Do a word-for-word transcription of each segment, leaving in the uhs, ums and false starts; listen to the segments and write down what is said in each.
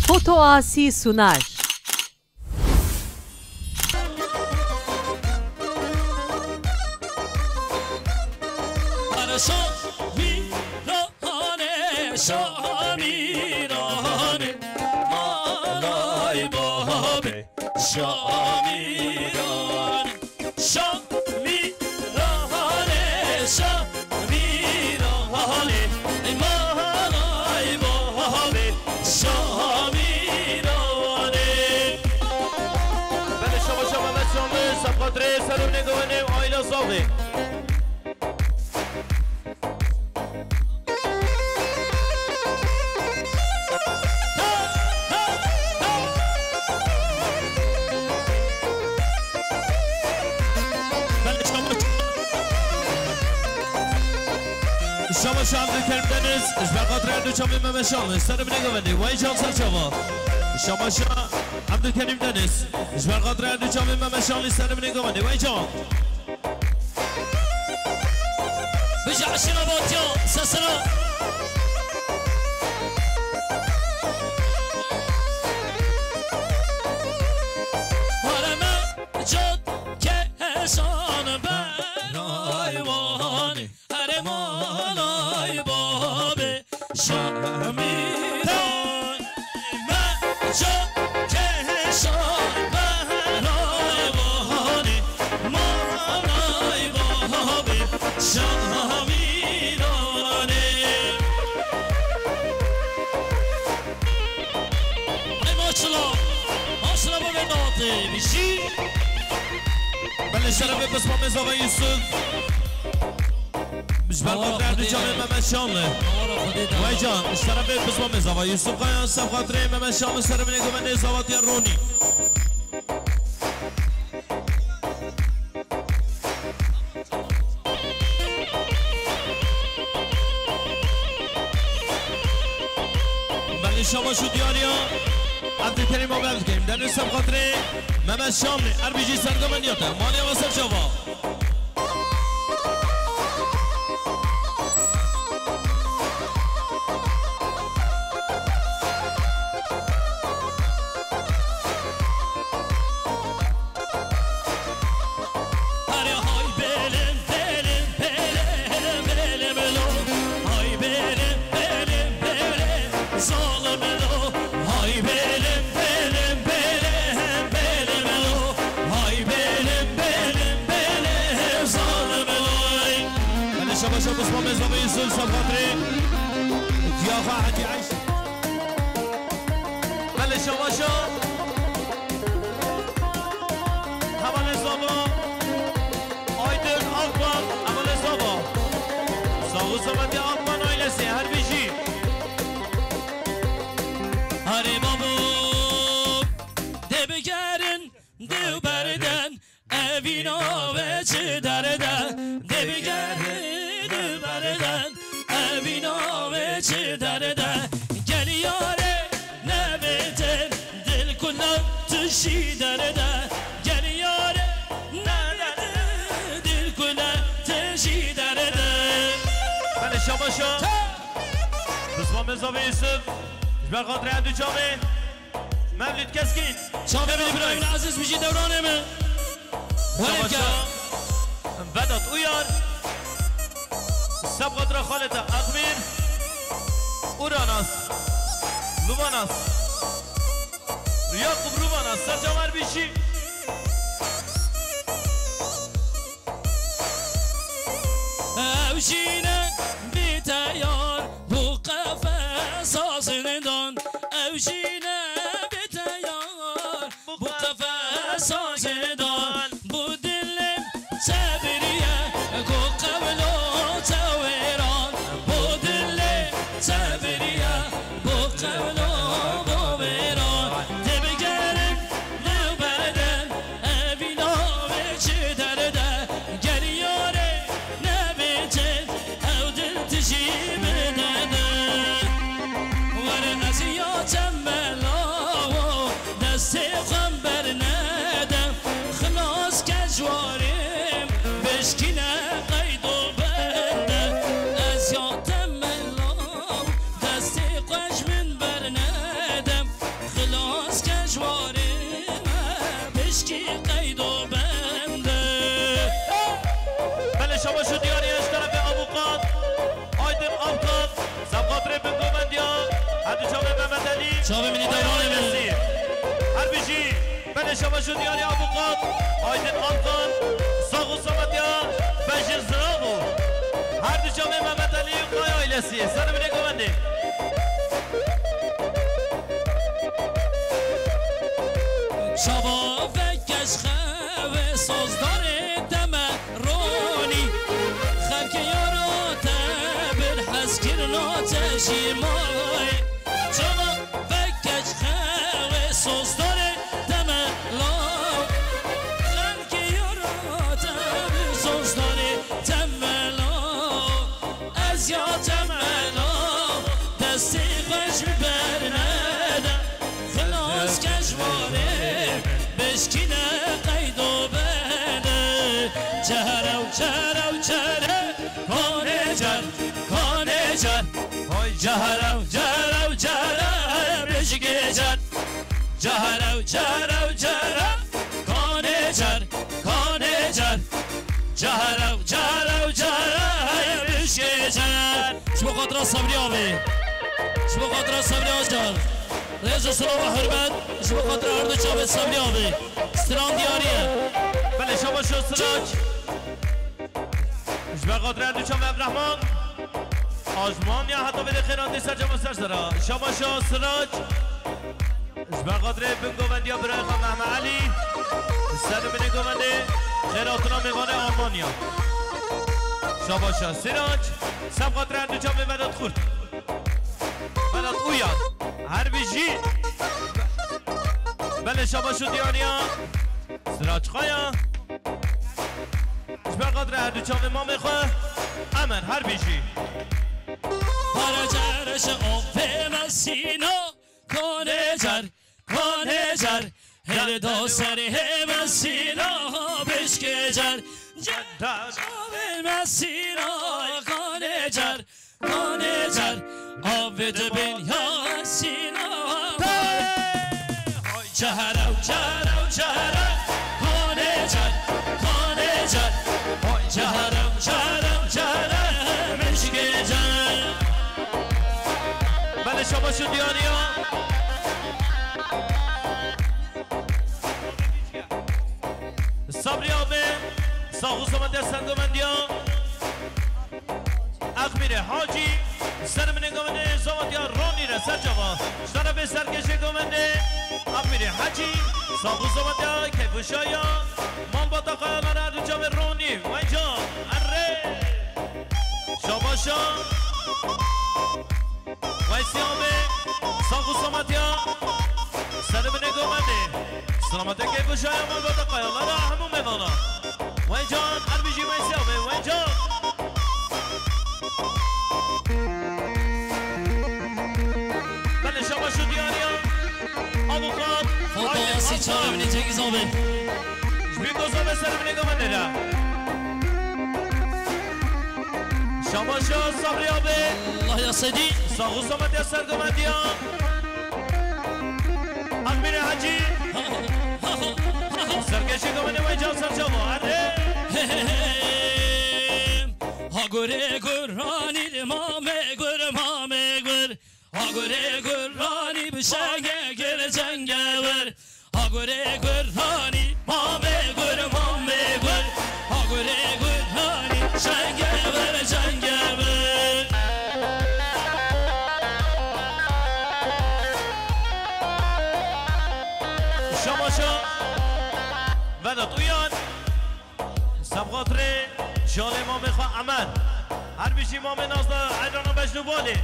Fotoasi sunar. Şamirane, Şamirane, malay babê Şamirane. Şamirane, Şamirane, ey malay babê Şamirane. Belê, şabaşa Mehmet Şamil, Sebxatirê, Serûnê Govenê û aîla Zavê. Şabaş Abdülkerim Deniz, ji ber xatirê her du çavên Mehmet Şamil, ser binê govendê, Waycan Serçava. Şabaşa Abdülkerim Deniz, ji ber xatirê her du çavên Mehmet Şamil, ser binê govendê, Waycan. Bija aşina batiya sesina. Hareme cot kesan beraywanê. Herê malay babê Şamîran. Me ca keşan beraywanê, malay babê Şamîranê. Ay maşallah, maşallah babê datê bişî. Belê şerefê pismamê Zava Yusuf. Ji ber xatirê her du çavên Mehmet Şanlı. Waycan, ji şerefê pismamê Zava Yusuf Kaya, ser xatirê Mehmet Şanlı, ser binê govendê Zavatiya Ronî. Belê şabaş û diyariya Abdülkerim abi Abdülkerim. Dene ser xatirê Mehmet Şanlı, her bijî ser govendiyata. Maliya ve ser çava. Hare hay belim, belim, belim, belim lo. Hay belim, belim, belim, zalim lo. Hay belim, belim, belim, belim lo. Hay belim, belim, belim, zalim lo. Hadi şabaşa Mustafa Mezrabe Yusuf Safatri. Tiyaxa Hacı Ayşe. Belê şabaşa. Hevalê Zava. Aydın Akman, hevalê Zava. Sağ û selametî Akman ailesi, her bijî. Harê babo, dê bigerin dê û berden. Evîna ve çi derde, dê bigere di berden. Evîna ve çi derde, gel yare nebêtin dil kula tişî derde. Gel yare nebêtin dil kula tişî derde. Belê şabaşa. Bismillah Mezrabe Yusuf. Ji ber xatirê her du çavê. Mevlüt Keskin. Çavê min Îbrahîm Ezîz bijî dewranê min. Şabaşa Vedat Uyar. Sebxatira Xaleta Akmîr. Uranas. Luvanas. Yakup Luvanas. Sercamer bijî. Ew jî ne bî teyar bû qefesa zindan. Ew jî ne bî teyar bû qefesa zindan. Bû dilê çeviriye ku qewlo çewêran. Bû dilê çeviriye ku qewlo bovêran. Tê bigerin dê û berden. Evîna ve çi derde, gel yare nebêtin, ew dil tijî bidene. Were ez ya çemelawo, destê xwe bernede, xilas ke ji warê, bişkîne qeyd û bende. Ez ya temelawo, destê xwe ji min bernede. Çavê min ê devranê min. Her bijî, belê şabaş û diyarî avûkat, Aydin Alkan, sax û selamet ya, Bejir Zirabo. Her du çavê Mehmet Elî Kaya ailesî, serê min ê govendê. Çava vekej xewê sozdarê te me ronî. Xelkê yara te bir hez kirina te jî mayê. Çava vekej xewê sozdarê te me law. Xelkê yara te bir sozdarê te me law. Ez ya te me law. Destê xwe ji min bernede. Xilas ke ji warê bişkîne qeydo bende. Cerew, cerew, cere, kanê cer, kanê cer. Hay cerew, cerew, cere, bişkê cer. Cerew, cerew, cere, kanê cer, kanê cer. Cerew, cerew, cere, bişkê cer. Ji bo xatira Sebrî abê. Ji bo xatira Sebrî Acar. Rêz û silav û hurmet ji bo xatira her du çavê Sebrî abê. Stran diyarî ye. Belê, şabaş o Sirac. Ji ber xatira her du çavê Ebrehman. Azman ya heta vêdê xêran dê ser cama ser sera. Şabaş o Sirac. Ji ber xatirê bin govendiya birayê xwe Mehmet Elî. Ser binê govendê xêr hatina mêvanê Almanya. Şabaş e Sirac. Ser xatirê her du çavê Vedat Xurt. Vedat Uyar. Her bijî. Belê şabaş û diyariya. Sirac Kaya. Ji ber xatirê her du çavê mamê xwe. Emer her bijî. Para cere ji ofê me sîno. Kanê cer, kanê cer, her do serê me sîna bişkê cer. Cer, çavê me sîna, kanê cer, kanê cer, avê dibên ya sîna. Cerew, cerew, cerew, kanê cer, kanê cer, cerew, cerew, cerew, mişkê cer. Belê şabaş û diyariya. Sabrî abê, sax û selamet ya sergovendiya. Axmîrê Hacî, ser binê govendê, selamet ya ronî re ser çava. Ji tarafê serkêşê govendê, Axmîrê Hacî, sax û selamet ya, keyf û şaya. Malbata Kayalar her du çavê ronî, vay can, erê. Şabaşa. Weysî abê, sax û selamet ya. Serê binê govendê. Selametê keyf û şaya malbata Kayalara hemû mêvana. Wey can, her bijî Weysî abê, wey can. Belê şabaş û diyariya. Avukat. Foto Aydin Asî Aslan. Çavê min ê Cengiz abê. Ji bî goza ve serê binê govendê de. Şabaşa Sabrî abê. Allah ya Sedî. Sax û selamet ya sergovendiya. Axmîrê Hecî. Serkêşî govendê wey can ser çava. Erê. Ha gurê guranî, mamê gur, mamê gur. Ha gurê guranî bi şenge gir cenge wir. Ha gurê guranî, mamê gur, mamê gur. Ha gurê guranî, şenge wir, şenge wir. Şamaşa Vedat Uyan. Sebxatirê jalê mamê xwe Emer. Her bijî mamê Nazda Eyrana Mecnû Balê.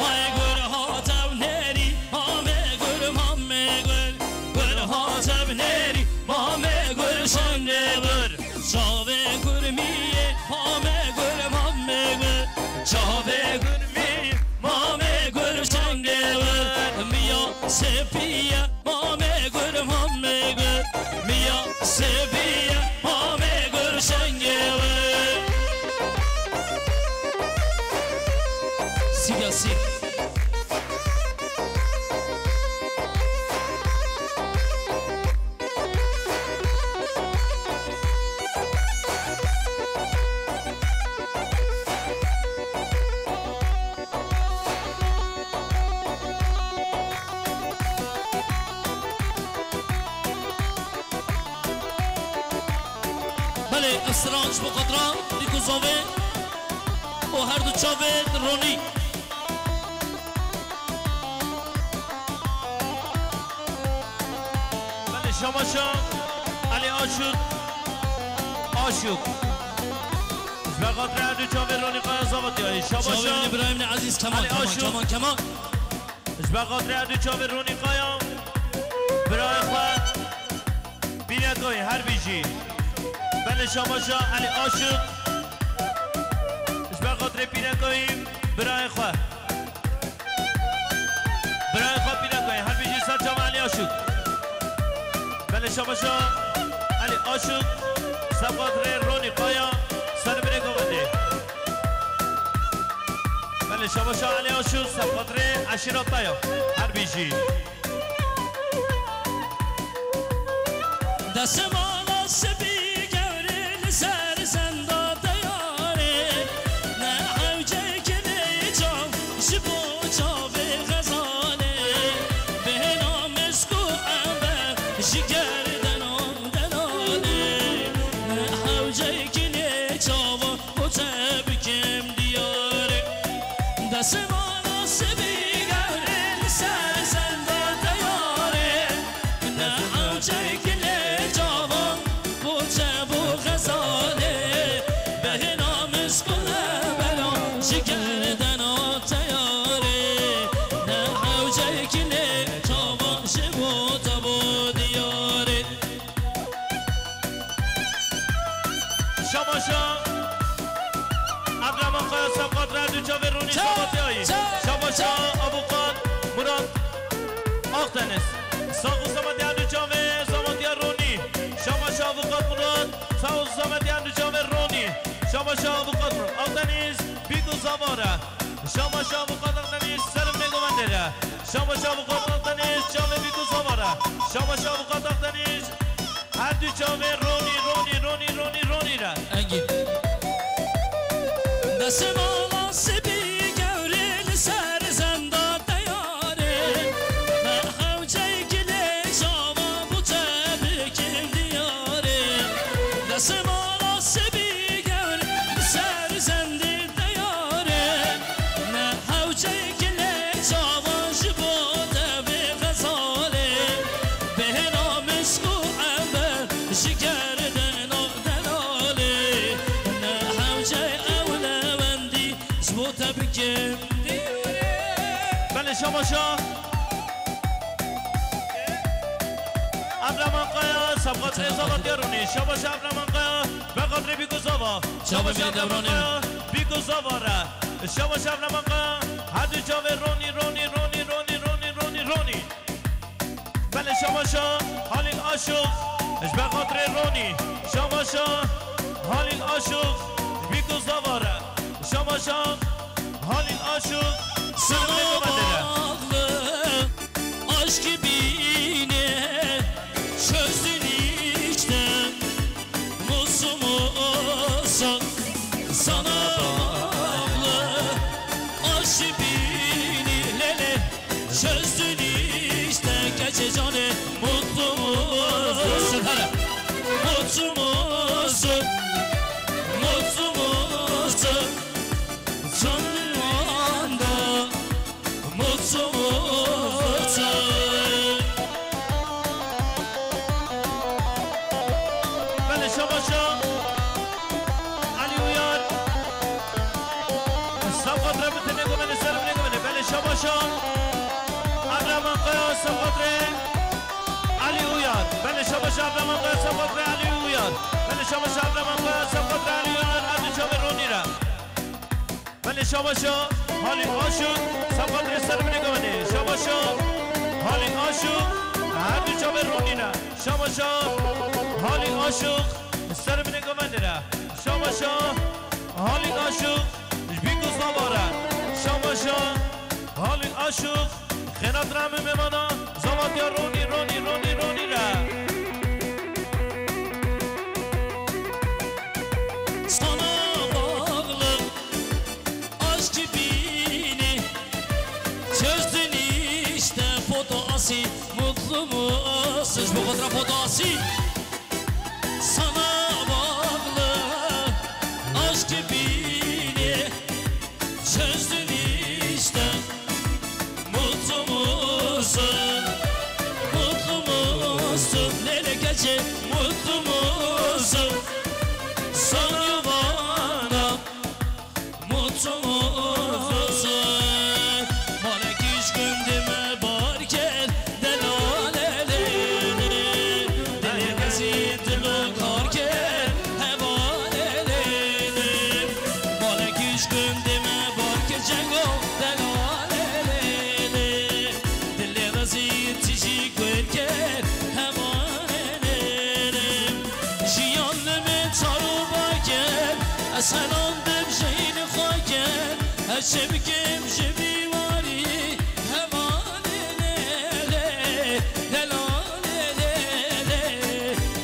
Ay gur hatev nêrî, mamê gur, mamê gur. Gur hatev nêrî, mamê gur, şengê gur. Çavê gurmiyê, mamê gur, mamê gur. Çavê gurmiyê, mamê gur, şengê gur. Miya sepiye, mamê gur, mamê gur. Miya sepiye, mamê gur, şengê gur. Sî ya sî. Belê, Esra ji bo xatira Bîk û Zavê û her du çavê Ronî. Belê, şabaşa Elî Aşûk. Aşûk. Ji ber xatirê her du çavê Ronî Kaya Zavatiyayê. Şabaşa Çavê Îbrahîm Ezîz, keman, Elî keman, Aşûk. Keman, keman. Ji ber xatirê her du çavê Ronî Kaya, birayê xwe Pînekayî her bijî. Belê şabaşa Elî Aşûk. Ji ber xatirê Pînekayî birayê xwe. Birayê xwe Pînekayî her bijî ser çava Elî Aşûk. Belê şabaşa Elî Aşûk. Ser xatirê Ronî Kaya. Ser binê govendê. Belê şabaşa Elî Aşûk, ser xatirê eşîra te ya. Her bijî. Destê mala spî gewrê li ser zenda diyarê. Ne hewceyk lê çav ji bo çavê xezalê. Bêhna misk û ember ji gerdena delalê. Ne hewceyk lê çav Bo te bikim diyarê. Destê mala spî gewrê li ser zenda diyarê. Ne hewceyk lê çavan bo te bo xezalê. Bêhna misk û emberan ji gerdena te yarê. Ne hewceyk lê çavan ji bo te bo diyarê. Şabaşa Abdurrahman Kaya, ser xatirê her du çavê Ronî Zavatiyayê. Şabaşa avukat Murat Akdeniz. Sağ û selamet her du çavê Zavatiya Ronî. Şabaşa avukat Murat. Sağ û selamet her du çavê Ronî. Şabaşa avukat Murat Akdeniz. Bîk û Zavara. Şabaşa avukat Akdeniz. Selim Negovendere. Şabaşa avukat Akdeniz. Çavê Bîk û Zavara. Şabaşa avukat Akdeniz. Her du çavê Ronî, Ronî, Ronî, Ronî, Ronî re. Engîn. Destê mala spî gewrê li ser zenda diyarê. Me hewceyk lê çava bo te bikim diyarê. Destê mala spî gewrê li ser zendê diyarê. Ne hewceyk lê çava ji bo te vê xezalê. Bêhna misk û ember ji gerdena delalê. Ne hewce ew lewendî ji bo te bikim diyarê. Belê şabaşa. Abdurrahman Kaya, ser xatirê Zavatiya Ronî. Şabaşa Abdurrahman Kaya, ber xatirê Bîk û Zava. Şabaşa Abdurrahman Kaya, Bîk û Zava re. Şabaşa Abdurrahman Kaya, her du çavê Ronî, Ronî, Ronî. Belê şabaşa Halil Aşık, ji ber xatirê Ronî. Şabaşa Halil Aşık, ji Bîk û Zava re. Şabaşa Halil Aşık, Sana bağlı aşk beni çözdün işte. Musu musu sana bağlı aşk beni lele çözdün işte gece canı mutlu musun? Mutlu musun? Mutlu musun? Canım anda Mutlu, mutlu. Belê şabaşa Elî Uyar. Ser xatirê min tenê gomene, ser min gomene. Belê şabaşa Abdurrahman Kaya, ser xatirê Elî Uyar. Belê şabaşa Abdurrahman Kaya, ser xatirê Elî Uyar. Belê şabaşa Abdurrahman Kaya, ser xatirê Elî Uyar. Her du çavê Ronî re. Belê şabaşa Halil Aşık, ser xatirê ser min gomene. Şabaşa Halil Aşık, her du çavê Ronî re. Şabaşa Halil Aşık, ser min gomene re. Şabaşa Halil Aşık, ji Bîk û Zava re. Şabaşa Halil Aşık, xênat re min mêmana, Zavatiya Ronî, Ronî, Ronî, Ronî re. Sana bağlı aşk beni çözdün işte foto asi mutlu musun? Bu kadar foto asi. Sana bağlı Çi bikim ji vî warî hevalê lê lê, delalê lê lê,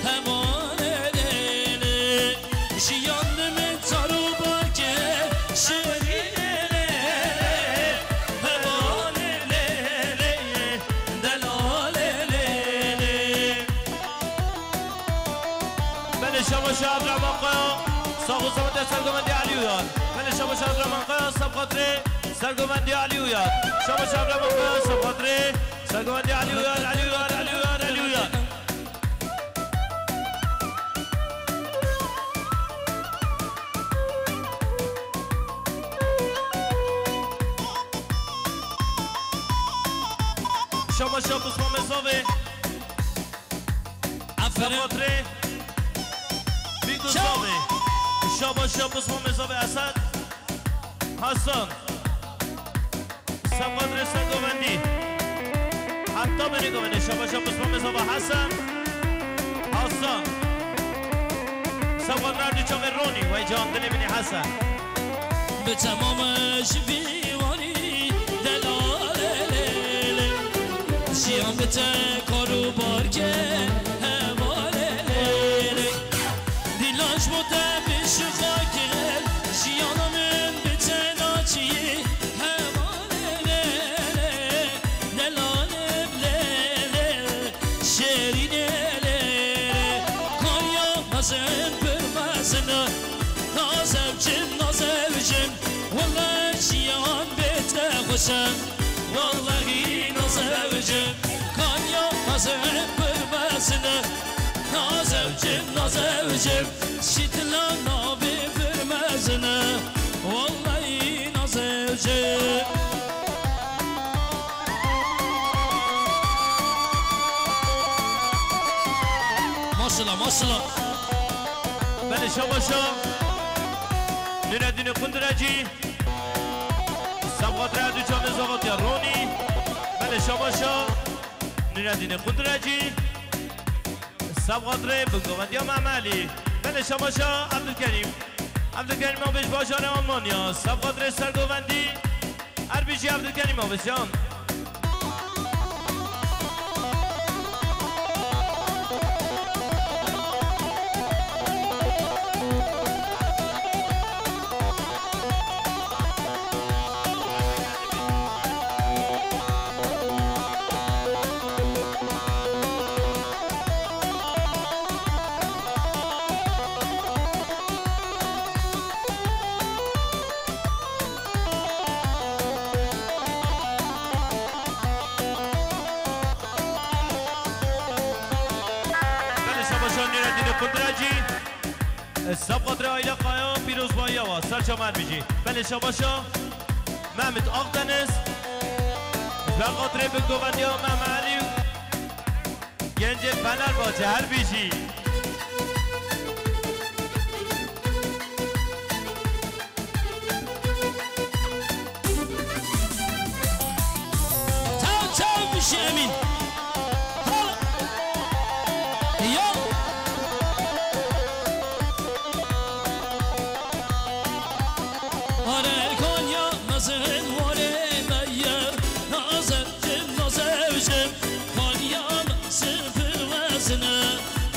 hevalê lê lê. Jiyan li min car û bar kir, şêrînê lê lê, hevalê lê lê, delalê lê lê. Belê şabaş Abdurrahman Kaya, sax û selamet ya sergovendî Elî Uyar. Belê şabaş Abdurrahman Kaya, seb xatirê sergovendî Elî Uyar. Şabaş Abdurrahman Kaya, seb xatirê sergovendî Elî Uyar, Elî Uyar, Elî Uyar, Elî Uyar. Şabaş Abdurrahman Mezavê. Aferin. Seb xatirê Bîku Zavê. Şabaş Abdurrahman Mezavê Esed. Hasan. Seb xatirê sergovendî. Heta binê govendê. Şabaş Abdurrahman Mezava Hasan. Hasan. Seb xatirê her du çavê Ronî. Wey can dilê binê Hasan. Bi temam ji vî warî delalê lê lê. Jiyan bi te kar û barke hevalê lê lê. Dîlan ji bo te bişixa kir, jiyana min bi te naçiyî hevalê lê lê. Delalê lê lê. Şêrînê lê lê, Kanya mezin pir mezin e. Nazevcim, nazevcim, wele jiyan bê te xweş e. Wellehî nazevcim, Kanya mezin pir mezin e. Nazevcim, nazevcim, şîtila navê pir mezin e. Wellehî nazevcim. Maşallah, maşallah. Belê şabaşa Nureddînê Qundirecî. Seb xatirê her du çavê zavatiya Ronî. Belê şabaşa Nureddînê Qundirecî. Seb xatirê bingovendiya Mehmet Elî. Belê şabaşa Abdulkerîm. Abdulkerîm Mabêj bajarê Almanya. Seb xatirê sergovendî. Her bijî Abdulkerîm Mabêj can. Belê şabaşa Nureddînê Qundirecî. Seb xatirê Ayla Kaya, pîrozbahiya wa, serçe me her bijî. Belê şabaşa Mehmet Akdeniz. Ji ber xatirê bingovendiya Mehmet Elî û Gencê Fenerbahçe her bijî. Çaw çaw bişî Emîn. Ha. Ya. Are Konya mezin warê me ye. Nazevcim, nazevcim. Konya mezin pir mezin e.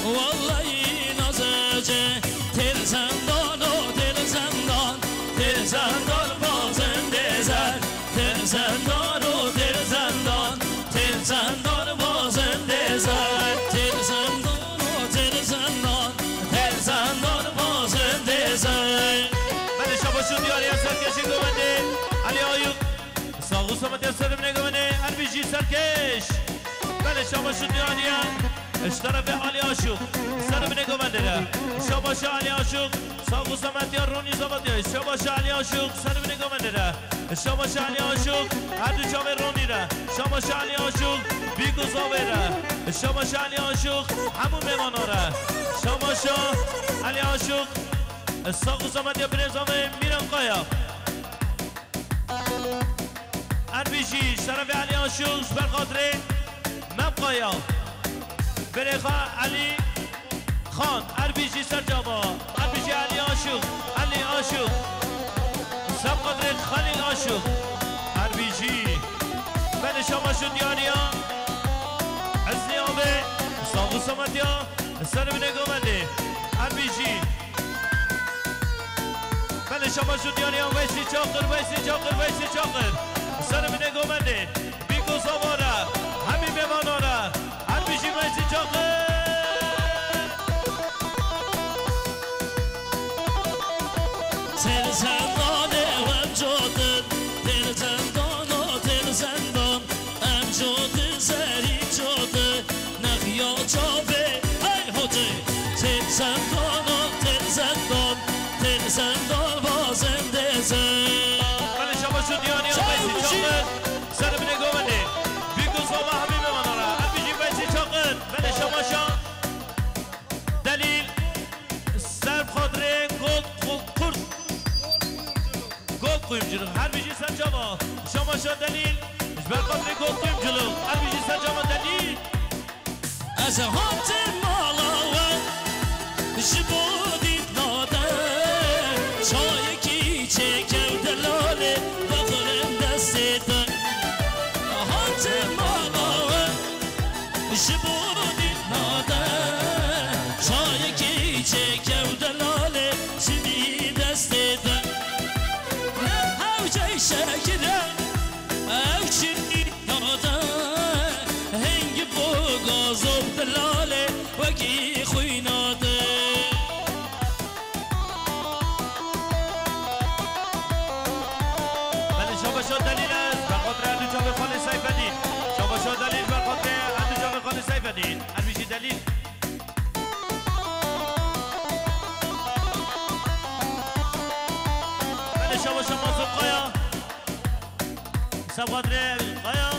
Wellehî nazevcim. Têl zendan o, têl zendan. Têl zendan bazin dêzer. Têl zendan o, têl zendan. Têl zendan bazin dêzer. Têl zendan o, têl zendan. Têl zendan bazin dêzer. Belê şabaş û diyariya serkêşê govendê Elî Ayûk. Sax û selamet ya ser binê govendê, her bijî serkêş. Belê şabaş û diyariya. Ji terefê Elî Aşûk, ser binê govendê re. Şabaşa Elî Aşûk, sax û selamet ya Ronî Zavatiyayê. Şabaşa Elî Aşûk, ser binê govendê re. Şabaşa Elî Aşûk, her du çavê Ronî re. Şabaşa Elî Aşûk, Bîk û Zavê re. Şabaşa Elî Aşûk, hemû mêvanan re. Şabaşa Elî Aşûk, sax û selamet ya binê Zavê Mîran Kaya. Her bijî ji terefê Elî Aşûk, ji ber xatirê Mem Kaya. Birêxa Elî Xan, her bijî ser cama. Her bijî Elî Aşûk, Elî Aşûk. Seb qadrê Xelîl Aşûk, her bijî. Belê şabaş û diyariya Eznî Avê, sax û selametiya ser binê govendê, her bijî. Belê şabaş û diyariya Weysî Çakir, Weysî Çakir, Weysî Çakir, ser binê govendê. Bîk û zava re, hemî mêvanan re, her bijî Weysî Çakir. Til zendane em cotin, til zendano, til zendan, em cotin serî cotin, nexiya çavê, hey hotê. Til zendano, til zendan, til zendan bazendê zen. Belê şabaş û diyariya Weysî Çakir. Ser binê govendê. Bîk û zava hemî mêvanan re. Her bijî Weysî Çakir. Belê şabaşa Delîl. Ser xatirê Gold Qu-, Kurt. Gold Kuyumculuk. Her bijî ser çava. Şabaşa Delîl. Ji ber xatirê Gold Kuyumculuk. Her bijî ser çava Delîl. Ez hatim mala we, ji bo dîtina te, çayekî çêkew delalê, vexwin destê te. Hatim mala we, ji bo dîtina te, çayekî çêkew delalê, çimî destê te. Ne hewcey şekire, ew çimî Nade, hingî bo gazok dilale, wekî xwîna te. Belê şabaşa Delîl e, ji ber xatirê her du çavê Xalê Seyfedîn. Şabaşa Delîl, ji ber xatirê her du çavê Xalê Seyfedîn. Her bijî Delîl. Belê şabaşa Mazlûm Kaya. Seb xatirê Kaya.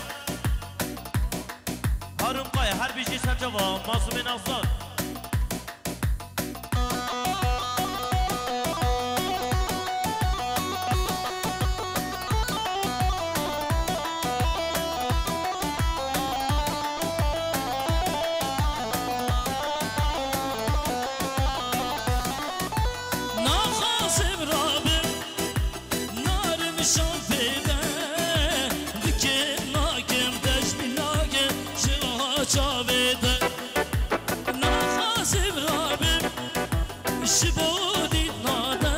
Harun Kaya, her bijî ser çava, Mazlûmê Nazdan. Naxwazim rabim. Narim şan pê de, dikim nakim, te ji bîr nakim, ji va çavê te. Naxwazim rabim, ji bo dîtina te,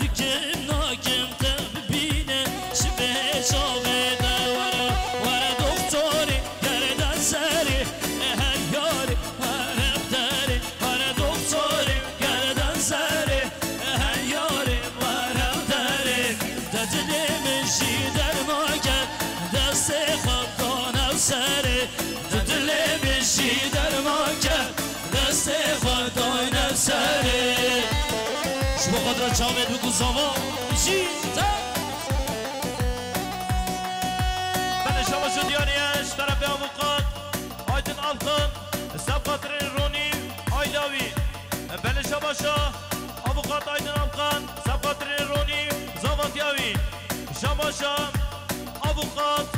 dikim nakim, te bibînim, ji vê çavê te. Were, were doktorê, gere de serê, e her yarê, were derê, were doktorê, gere de serê. Hey yarê were derê, te dilê min jî derman ke, destê xwe dane serê. Te dilê min jî derman ke, destê xwe dane serê. Ji bo xatir çavê bîk û zava jî te. Belê şabaş û diyariye ji terefê avukat Aydin Alkan, seb xatirê Ronî Aylawî. Belê şabaşa avukat Aydin Alkan, seb xatirê Ronî zavatiya wî. Şabaşa avukat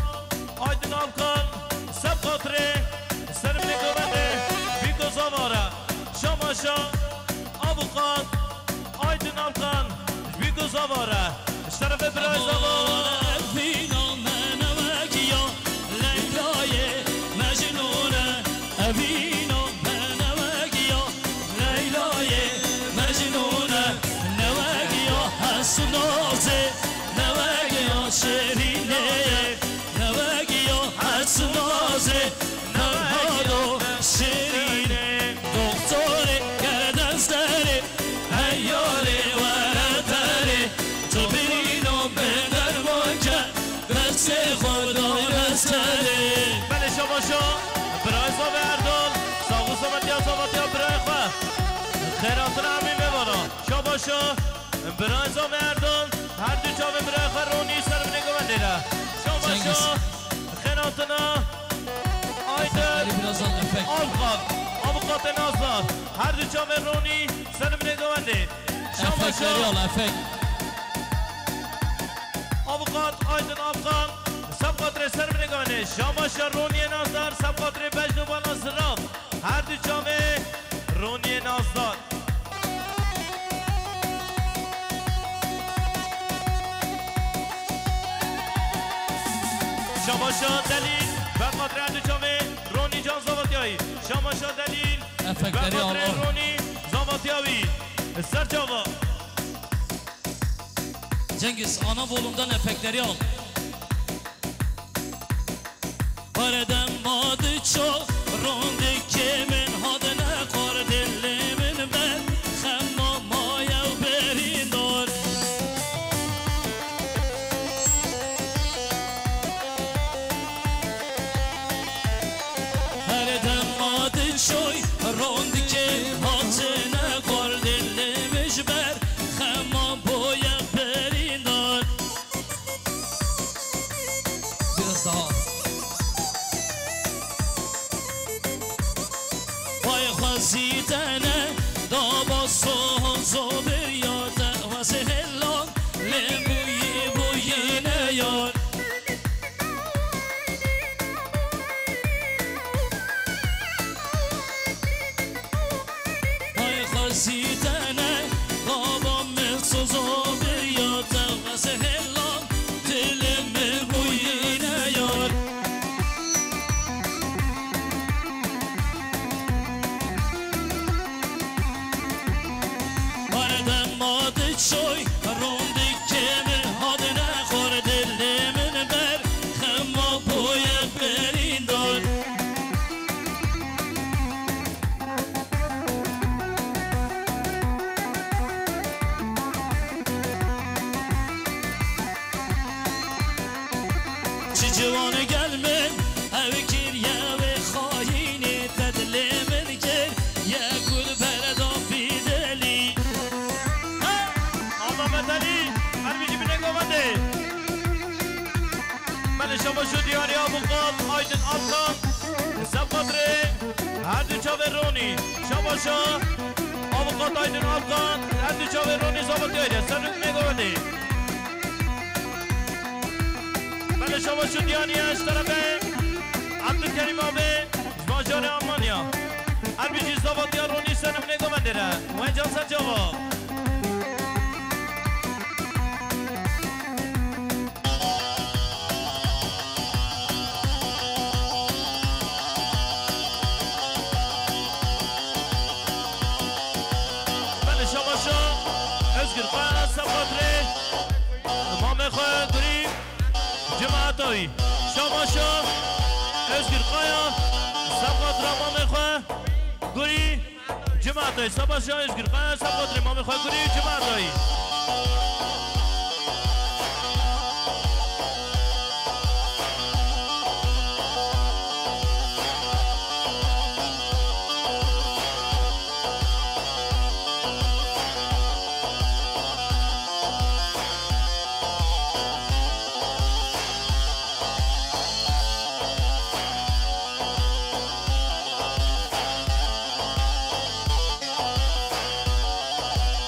Aydin Alkan, seb xatirê serminê govendê bîk û zava re. Şabaşa avukat Aydin Alkan, ji bîk û zava re. Ji terefê birayê zava. Evîna me newegiya Leyla'yê Mecnûn e. Evîna me newegiya Leyla'yê Mecnûn e. Newegiya hes û nazê, newegiya şêrînê ye. Newegiya hes û nazê, Ferhado şêrînê, doktorê gere de serê, hey yarê were derê, tu birîno bê derman ke, destê xwe dane serê. Belê şabaşa birayê zavê Erdal, sax û selametiya zavatiya birayê xwe. Xêratina hemî mêvanan. Şabaşa birayê zavê Erdal, her du çavê birayê xwe Ronî ser binê govendê re. Şabaşa. Xênatina Aydin Alkan, avukatê Nazdar, her du çavê Ronî ser binê govendê. Şabaşa. Avukat Aydin Alkan, seb xatirê ser binê govendê. Şabaşa Ronîyê Nazdar, seb xatirê Mecnûn Bala Zirav, her du çavê Ronîyê Nazdar. Şabaşa Delîl, berxatirê her du çavê Ronî Can Zavatiyayî. Şabaşa Delîl, efekterî berxatirê Ronî Zavatiya wî. Ser çava. Cengiz, ana volumdan efekterî al. Herdem ma diço rondikê min hadine xwar dilê min ber xema maye û berîndar. Herdem ma diçoy rondikê hatine xwar dilê min ji ber xema boye berîndar. Biraz daha. Pay xwezî te ne, daba sozo bir ya te xwezî hêlan, lê bûyî bûyî ne yar. Ay xwezî te ne, baba min sozo bir ya te xwezî hêlan, dilê min bûyî ne yar. Herdem ma diçoy rondikê min hadine xwar dilê min ber xema boye berîndar. Çi ciwan gel min ew kiriye wê xayînê te dilê min kir ye ku li bereda fîdelî. He! Azamet Elî, her bijî binê govendê. Belê şabaşo diyarî avukat Aydin Alkan, Sevqatrê, her du çavê Ronî. Şabaşa avukat Aydin Alkan, her du çavê Ronî Zavatiyayî de ser ruknê govendê. Belê şabaşo diyarî eşterefe Abdülkerim abi, ji bajarê Almanya. Her bijî Zavatiya Ronî ser ruknê govendê re. Wencan ser çava. Belê şabaşa Özgür Kaya, Sevqatrê, mamê xwe gurî, cemaeta wî. Şabaşa Özgür Kaya, Sevqatra mamê xwe gurî. Cemaatay, Sebastian Özgür, Kaya Sebatrê, mamê xwe gurî, cemaatay.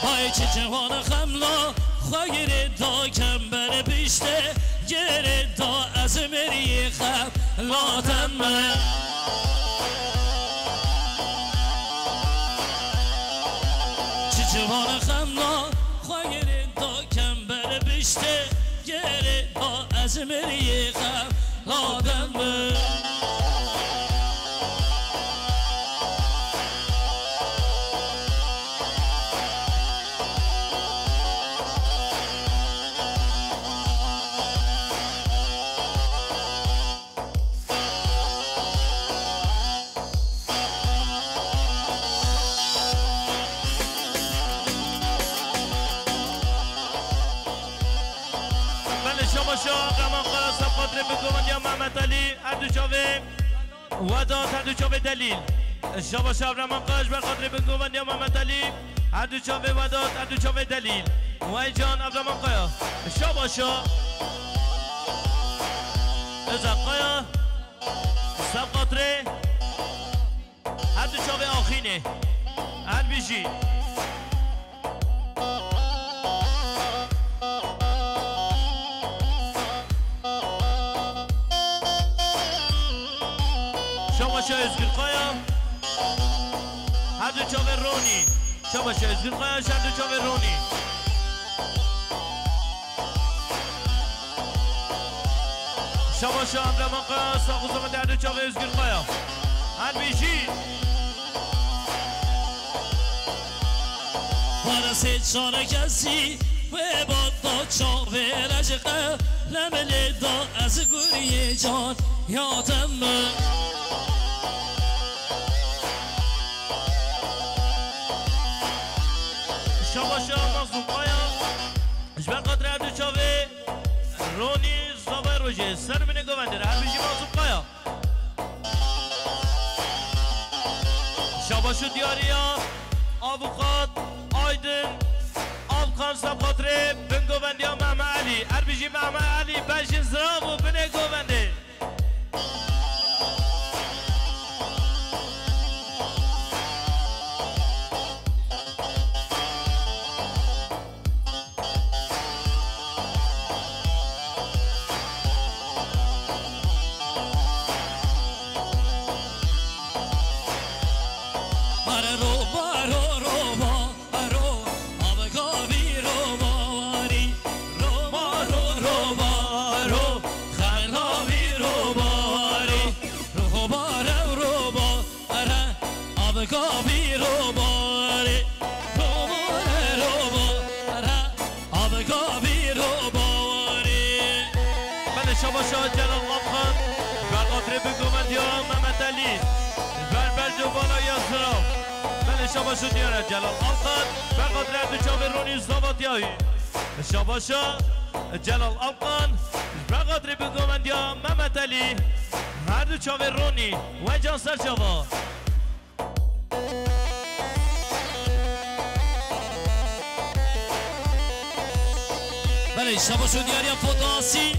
Hay çi ciwana xemla, xwe girê da kember bişte, girê da ez mirî xem latem me. Çi ciwana xemla, xwe girê da kember bişte, girê da ez mirî xem latem me. Belê şabaşa Abdurrahman Kaya, Sebatrê bi govendiya Mehmet Elî, her du çavê. Wedat, her du çavê Delîl. Şabaşa Evreman Kaya ji ber xatirê bingovendiya Mehmet Elî. Her du çavê Wedat, her du çavê Delîl. Wey can Evreman Kaya. Şabaşa Özak Kaya. Sev xatirê her du çavê Axînê. Her bijî. Şabaşa Özgür Kaya. Her du çavê Ronî. Şabaşa Özgür Kaya, her du çavê Ronî. Şabaşa Emre Maka, sax û selamet her du çavê Özgür Kaya. Her bijî. Para sê çare kesî wê banda çavê re ji qelemê lê da ez guriyê can ya te min. Şabaşa Mazlûm Kaya, ji ber xatirê her du çavê Ronî Zavay Rojê, ser binê govendê re, her bijî Mazlûm Kaya. Şabaş û diyariya avukat Aydin Alkan, ser xatirê bingovendiya Mehme Elî. Her bijî Mehme Elî, bejin zirav û binê govendê. Are roba, ro, roba, aro, avgavî roba warî. Roba, ro, roba, aro, xergavî roba warî. Roba, rew, roba, Are, avgavî roba warî, roba, roba, are, avgavî roba warî. Belê, şabaşa Celal Alkan, ber xatirê bingovendiya Mehmet Elî, ber ber cobana ya zirav. Belê, şabaş û diyare Celal Alkan, ber xatirê her du çavê Ronî Zavatiyayî. Şabaşa Celal Alkan, ber xatirê bingovendiya Mehmet Elî, her du çavê Ronî. Wey can ser çava. Belê, şabaş û diyariya foto Asî.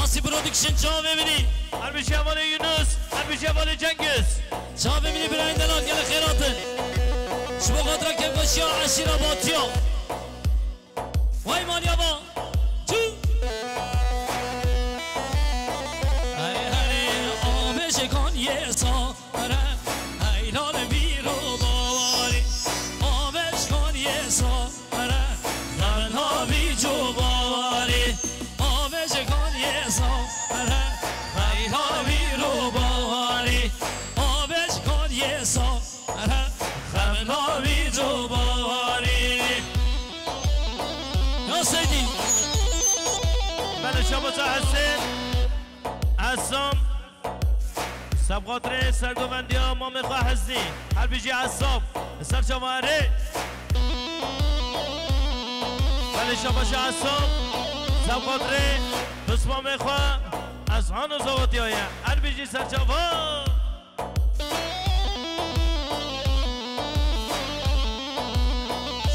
Asî Production, çavê min î. Her bijî hevalê Yunus, her bijî hevalê Cengiz. Çavê min î birayên delal, gelek xêr hatin. Ji bo xatira kêfxweşiya eşîra Batiya. Vay maliya va. Çû. Hey, hey, avê ji Kaniyê sare, hey, lal vî roba warî. Avê ji Kaniyê sare, xemla vî coba warî. Avê ji Kaniyê sare, hey, lal vî roba warî. Avê ji Kaniyê sare, Xemla vî coba warî. Ya Seydî. Belê, şabaşa Hesên. Esam. Sebxatirê sergovendiya mamê xwe Heznî. Her bijî Esam. Ser çava erê. Belê, şabaşa Esam. Sebxatirê pismamê xwe Ezhan û Zawatiyaye. Her bijî ser çava.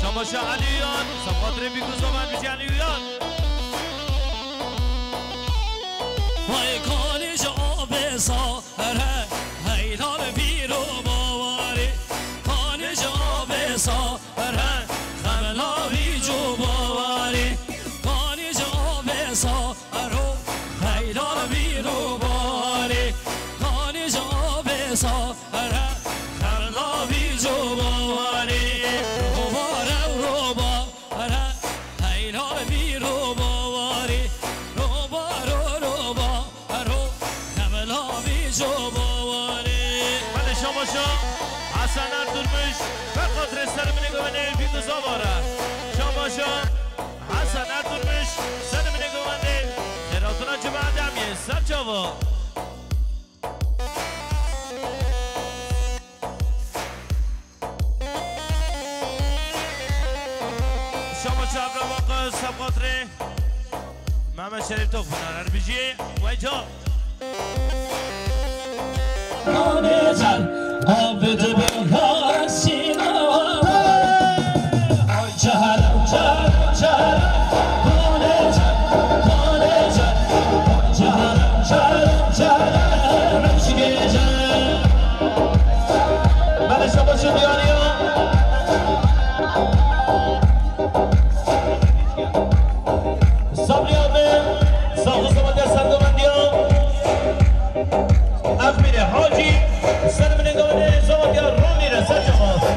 Şabaşa Elî Uyan, Sabatrê Bîkû Zaman bijî Elî Uyan. Vay kanî ji avê sare, hey lal vîro bawarî. Kanî ji avê sare, xemla vî cobawarî. Kanî ji avê sare, hey lal vîro bawarî. Kanî ji avê sare, Here, xemla vî cobawarî. Roba rew roba, here, hey lal vî roba warî. Roba ro roba, ero, xemla vî cobawarî. Belê, şabaşa Hesen Erturmuş, be xatirê ser minê govendê Bîkû Zavara. Şabaşa Hesen Erturmuş, ser minê govendê. Xêratina cima demiyê, ser çava. Şama çavra Maqis, Sebxatirê Mehmet Şerîf Tokpınar, her bijî, wey ca. Belê, şabaşa diyariya. Sabriya me, saxo sabate sergovendiya. Axmîre Hacî, ser minê govendê, saxo ya Romîre, ser çaxas.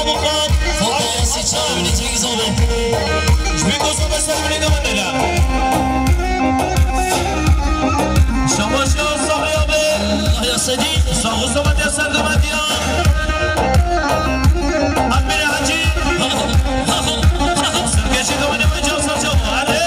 Avukat Fatih Yasir Çağrı Cengiz abi. Ji bin dosan ve sevgili de bende de. Şabaşa Sabri abi. Yahya Sedi. Sağ ol, Sabri Yasir de bende ya. Amir Hacı. Sirkeşi de bende ve Can Sarcan. Hadi.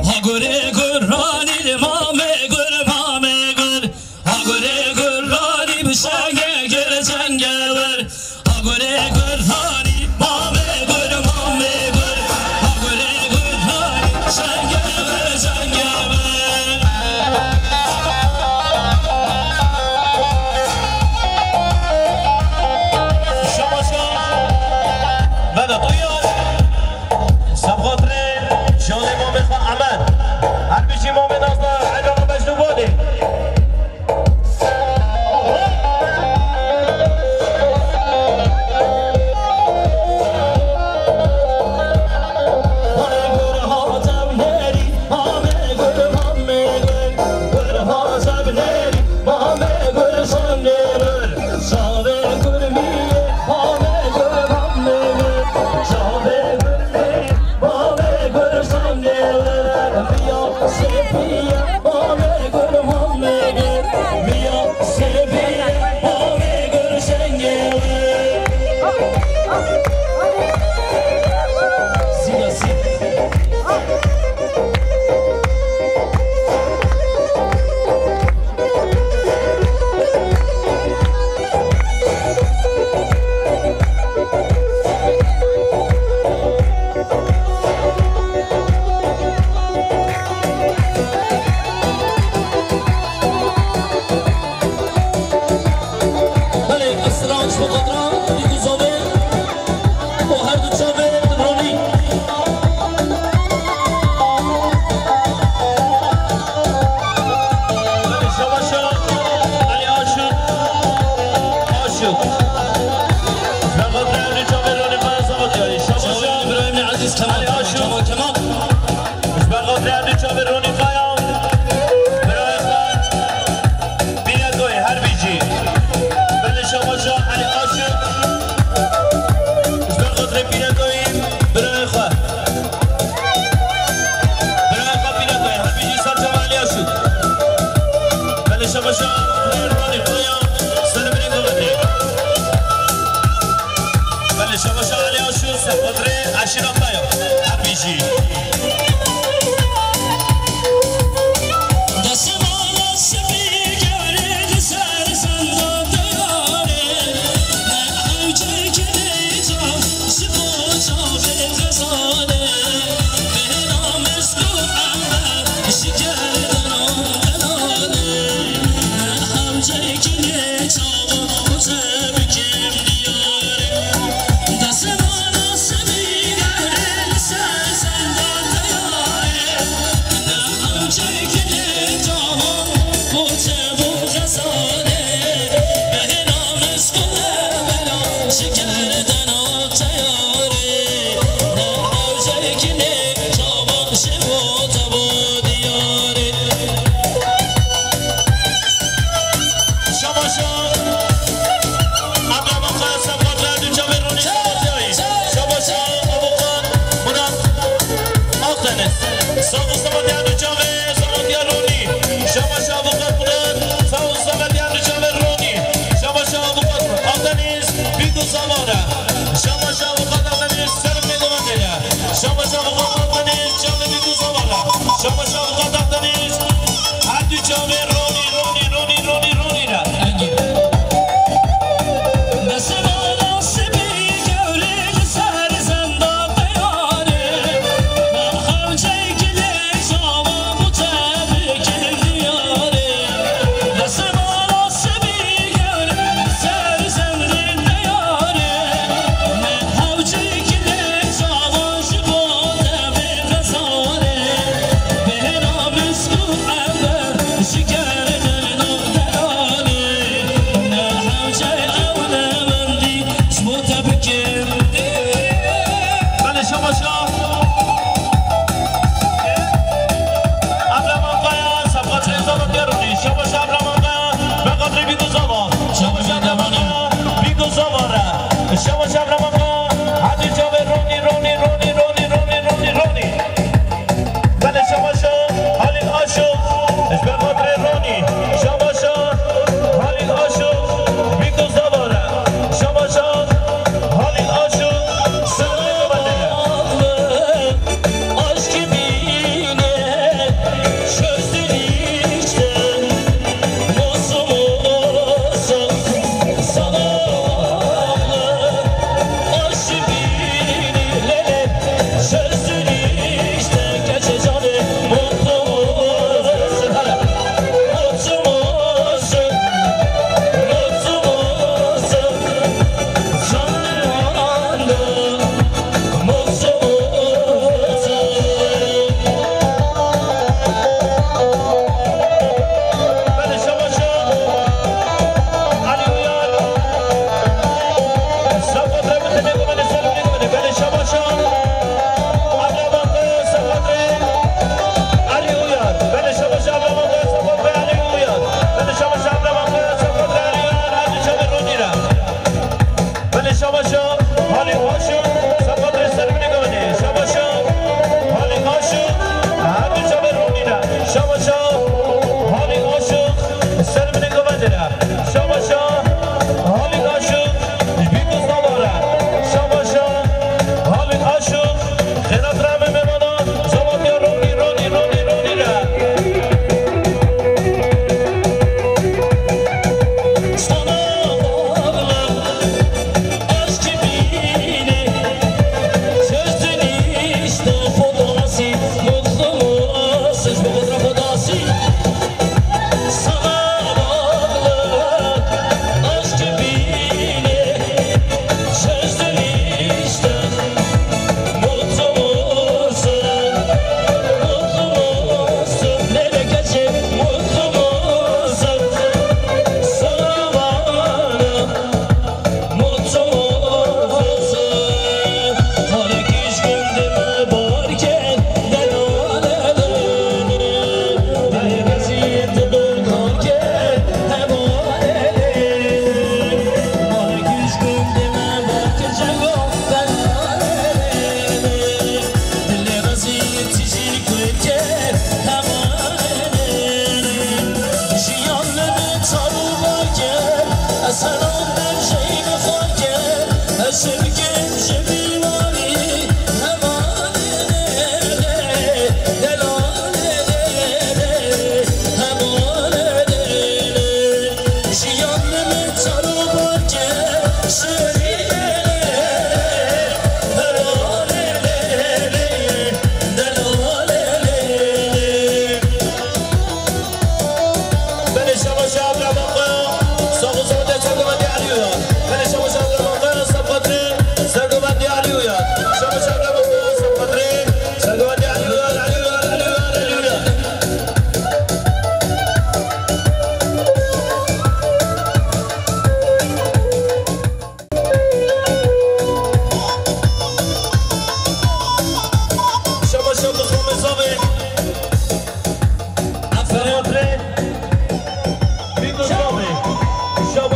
Ha gure gurani, mame gur, mame gur. Ha gure gurani, bi şenge gir, şenge wir. Ha gure gurani, mame gur, mame gur. Ha gure gurani, şenge wir, şenge wir. Şabaşa. Vedat Uyar. Semxatirê canê mamê xwe Emed. Her bijî mamê Nazda, Ela Mecnû Bonê. Belê, Esra ji bo qadran, dî ku zovê û her du çavê dironî. Belê, şabaşa, Elî Aşiq, Aşiq. Ji ber xatirê her du çavê ronî xwe zaf diyarî. Şabaşa, Çavê Îbrahîmê Ezîz, Kemal, Elî Aşiq. Kemal, Kemal. Ji ber xatirê her du çavê ronî xwe ya. Birayê xwe. Bîne doyê her bî jî. Belê şabaşa Elî Aşiq.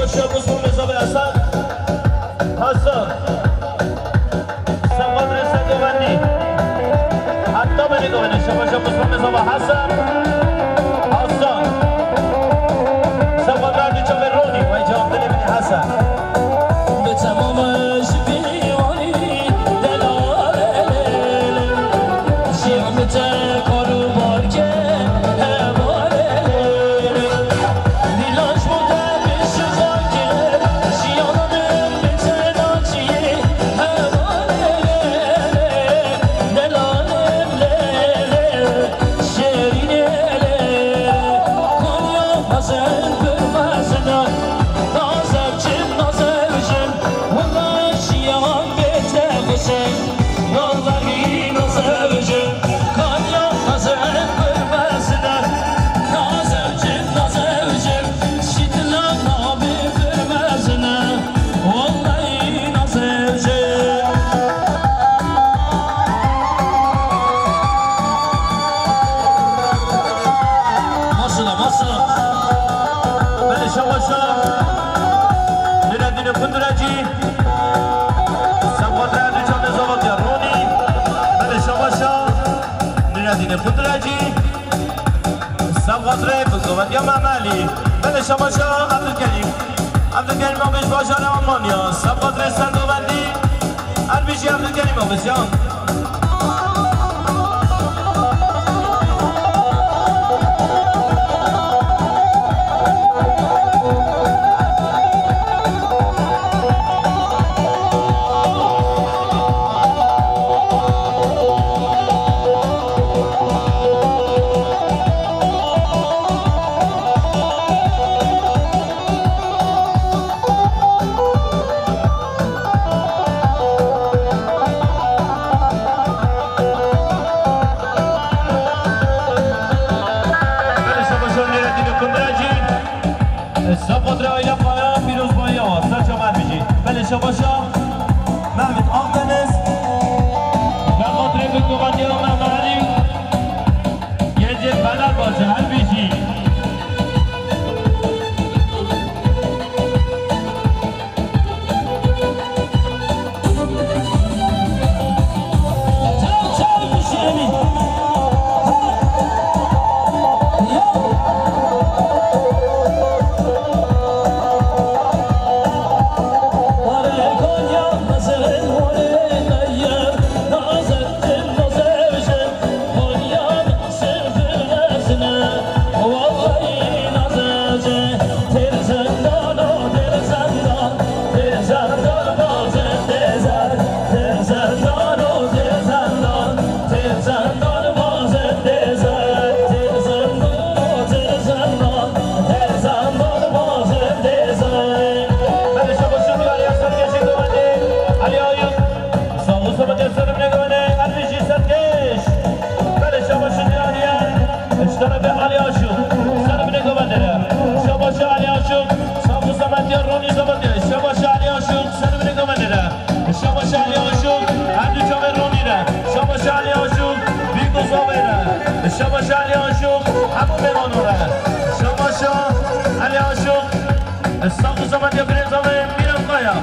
Şabaş Mizabê Hasan. Hasan. Sewqadrê Segovendî. Heta belê govene. Şabaş Mizabê Hasan. Hasan. Sewqadrê Çavê Ronî. Vay can dilê min Hasan. Bi temamê ji pîvanî delalê. Jiyan bi te kar û barke hevalê. Şîtila nabê pir mezin e, wellahî nasê ji. Maşallah, maşallah. Belê şabaşa. Nureddînê Kundurecî. Sewqadrê Erdî Çavê Zavatiya Ronî. Belê şabaşa. Nureddînê Kundurecî. Sewqadrê bi govetiya Mehmet Elî. Belê şabaşa Ebdulkerîm. Ebdulkerîm Abêj bajarê Almanya. Sewqadrê Sergovendî. Her bijî Ebdulkerîm Abêj ya. Belê şabaşa Nureddînê Kundurecî. Sewqadrê Aîla Kaya, pîrozbayiya wa, ser çava her bijî. Belê şabaşa Mehmet Akdeniz. Sewqadrê bi govetiya Mehmet Elî. Geleceğe Fenerbahçe, her bijî. Belê şabaşa Alî Serkeş, Govendê Alî Ayûb. Sağ ol, Samet, ser binê govendê, her bijî Serkeş. Belê şabaşa Alî Ayûb. Ji terefê Alî Aşûk, ser binê govendê re. Şabaşa Alî Aşûk, sağ ol, Samet ya Ronî Samet ya. Şabaşa Alî Aşûk, ser binê govendê re. Şabaşa Alî Aşûk, her du çavê Ronî re. Şabaşa Alî Aşûk, Bîk û Zavê re. Şabaşa Alî Aşûk, hemû mêvanan re. Şabaşa Alî Aşûk, sağ ol, Samet ya Birêz Zavê, Mîran Kaya.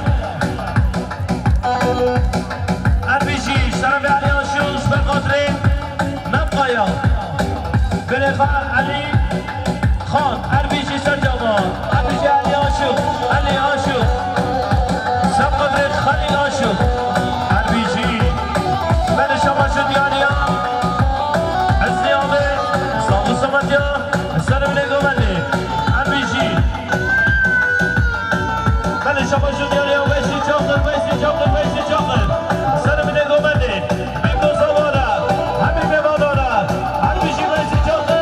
Her bijî, ji terefê Alî Aşûk, ji ber xatirê Mem Kaya. Belê xwe Elî Xan, her bijî ser çava. Her bijî Elî Aşûk, Elî Aşûk. Sewqadrê Xelîl Aşûk, her bijî. Belê şabaşa Diyaliya. Hesnî Avê, sağ ol, Samet ya. Ser binê govendê, her bijî. Belê şabaşa Diyaliya, Weysî Çakir, Weysî Çakir, Weysî Çakir. Ser binê govendê. Bîk û Zava re, hemî mêvanan re, her bijî Weysî Çakir.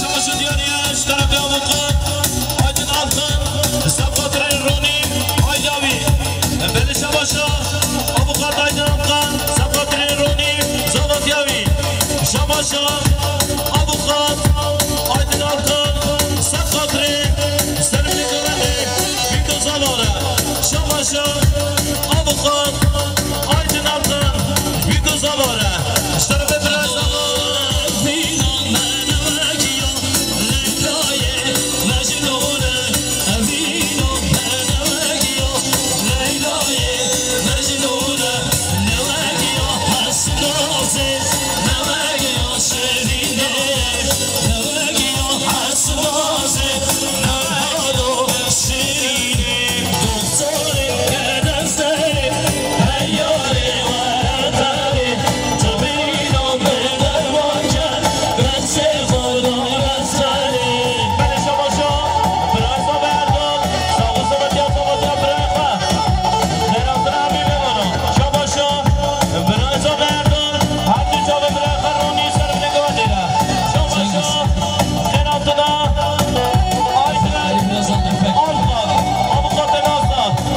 Şabaşo diyariye, ji terefê Abuqat, Aydin Alkan, ser xatirê Ronî, Ayda wî. Belê şabaşa, Abuqat Aydin Alkan, ser xatirê Ronî, zavatiya wî. Şabaşa, Abuqat Aydin Alkan, ser xatirê, ser binê govendê, vî ku zavare. Şabaşa, Abuqat Aydin Alkan, vî ku zavare. Ji terefê birayê zavare.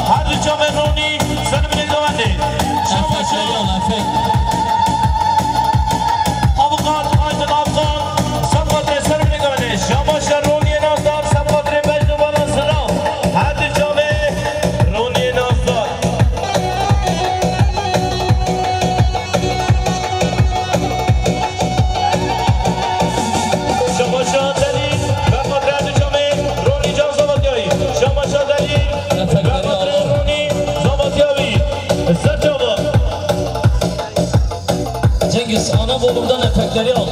Her du çavên Ronî ser binê govendê. Şabaşa. Abuqat Aydin Alkan, ser xatirê ser binê govendê. Şabaşa Ronî Nasar, ser xatirê Mecnû Baran Sira. Her du çavê Ronî Nasar. Şabaşa Delîl, berxatirê her du çavê Ronî Can Zavatiyayî. Şabaşa Delîl, berxatirê Ronî Zavatiyayî. Ser çava. Cengiz, ana bolumdan efektleri al.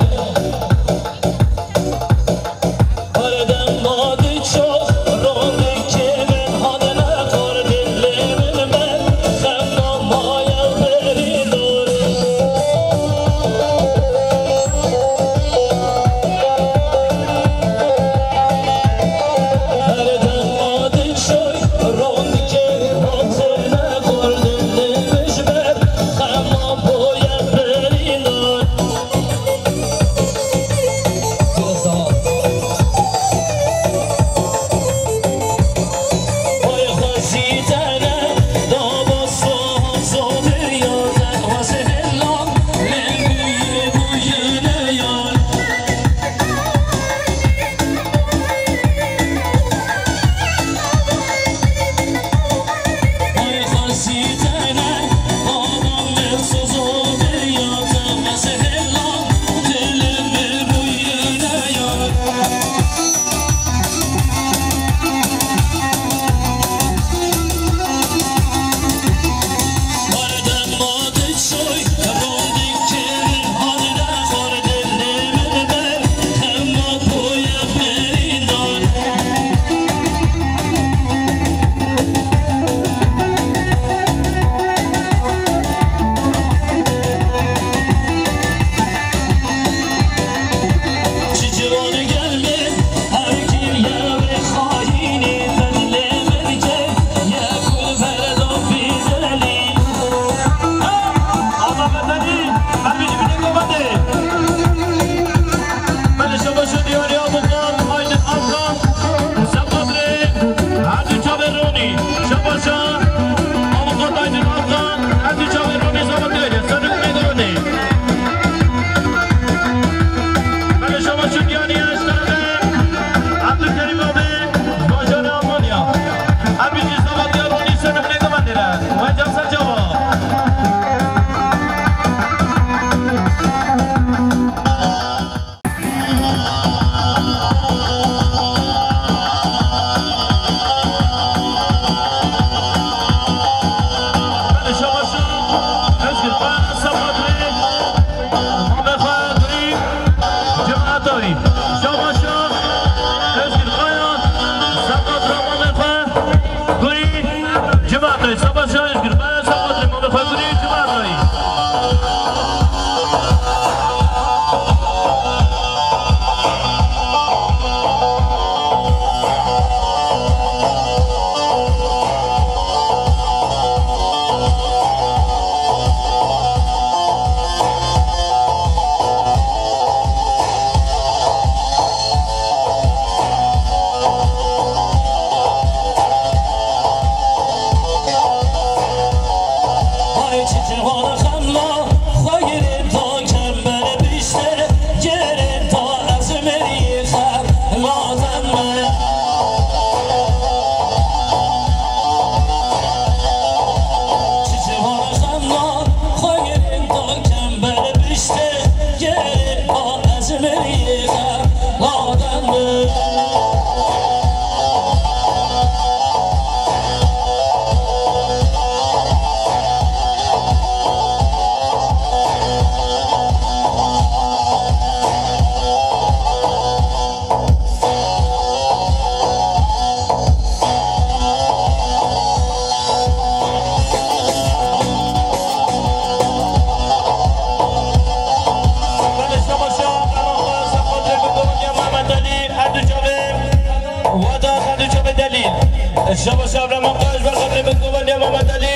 Şaba şabra maqaj ve xatrê bin kuvan ya Mehmet Ali.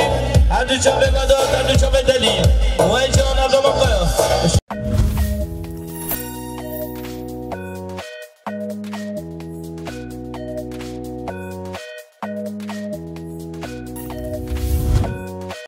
Her du çavê vedat, her du çavê delî. Vay can Evra Maqaya.